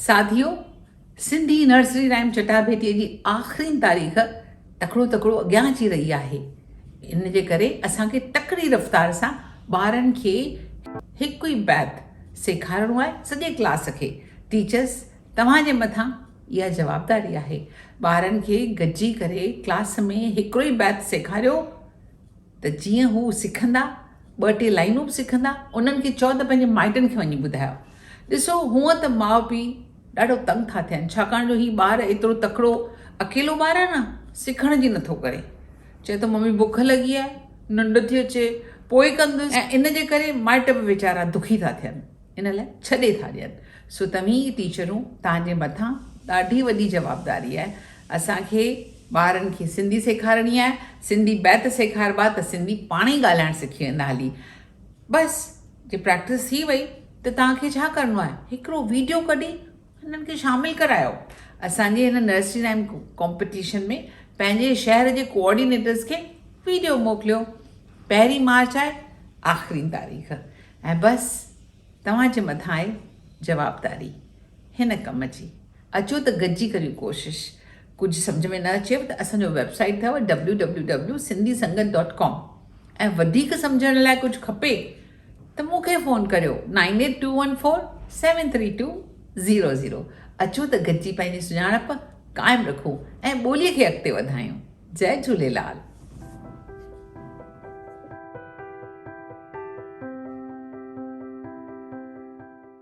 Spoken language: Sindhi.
ساٿيو! سنڌي نرسري رائيم چٽاڀيٽيء جي آخرين تاريخ تڪڙو تڪڙو اڳيان اچي رهي آهي. ان جي ڪري اسان کي تڪڙي رفتار سان ٻارن کي هڪ ئي بيت سيکارڻو آهي سڄي ڪلاس کي. ٽيچرس توهان جي مٿان اها جوابداري آهي. ٻارن کي گڏجي ڪري ڪلاس ۾ هڪڙو ئي بيت سيکاريو ته جيئن هو سکندا، ٻه ٽي لائينون به سکندا، انهن کي چئو ته پنهنجي مائٽن کي وڃي ٻڌايو. ڏسو هونء ته ماء پيء ڏاڍو تنگ ٿا ٿين، ڇاڪاڻ جو هي ٻار ايترو تڪڙو اڪيلو ٻار آهي نه، سکڻ جي نٿو ڪري. چئي ٿو ممي بک لڳي آهي، ننڊ ٿي اچي، پوء ڪندس ۽ ان جي ڪري مائٽ به ويچارا دکي ٿا ٿين. ان لاء ڇڏي ٿا ڏين. سو توهين ٽيچرون توهان جي مٿان ڏاڍي وڏي جوابداري آهي. اسان کي ٻارن کي سنڌي سيکارڻي آهي. سنڌي بيت سيکاربا ته سنڌي پاڻ ئي ڳالهائڻ سکي ويندا هلي. بس جي پريڪٽس ٿي وئي ته توهان کي ڇا ڪرڻو آهي هڪڙو ويڊيو ڪڍي هنن کي شامل ڪرايو. اسان جي هن نرسري رائيم ڪامپٽيشن ۾ پنهنجي شهر جي ڪوآرڊينيٽرز کي ويڊيو موڪليو. پهرين مارچ آهي آخرين تاريخ. ۽ بس توهان جي مٿان آهي جوابداري هن ڪم جي. اچو ته گڏجي ڪريون ڪوشش. ڪجهه سمجهه ۾ نه اچيو ته اسان جو ويب سائيٽ اٿو www Sindhi Sangat dot com ۽ وڌيڪ سمجهڻ لاء ڪجهه کپي ته مون کي فون ڪريو nine eight two one four seven three two zero zero اچو ته گڏجي پنهنجي سڃاڻپ قائم رکون ۽ ٻولي کي اڳتي وڌايون. جئي جهوليلال.